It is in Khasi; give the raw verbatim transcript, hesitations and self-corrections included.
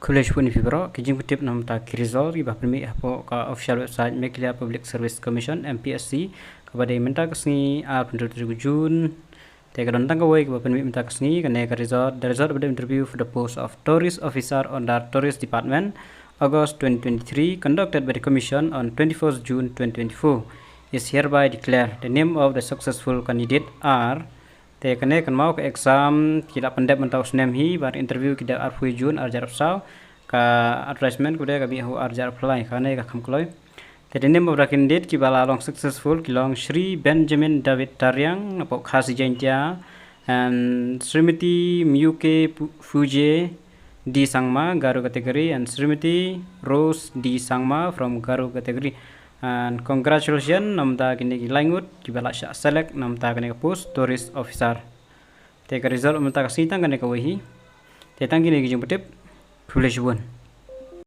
Khublei shibun ïa phi baroh. Ki jingpyntip namar ki result kiba pynmih hapoh ka official website Meghalaya Public Service Commission, M P S C, kaba dei mynta ka sngi, arphew hynriew tarik June. Te ka don tang kawei kaba pynmih mynta ka sngi, kane ka result, the result of the interview for the post of Tourist Officer under Tourist Department, August twenty twenty-three, conducted by the Commission on twenty-first June twenty twenty-four, is hereby declared. The name of the successful candidate are, te kane kan mut ka exam ki la pyndep mynta u snem hi, bad interview ki dep arphew June arhajar arphew saw, ka advertisement ka dei ka mih ha u arhajar arphew lai, kane ka kham kloi. Te the name of the candidate kiba la long successful ki long Shri Benjamin David Tariang napoh Khasi Jaintia, and Srimati Myuke Pu-, Fuje D Sangma, Garo category, and Srimati Rose D Sangma from Garo category. And congratulations namar kine ki lai ngut kiba la shah select namar kane ka post Tourist Officer. Te ka result mynta ka sngi tang kane kawei hi. Te tang kine ki jingpyntip. Khublei shibun.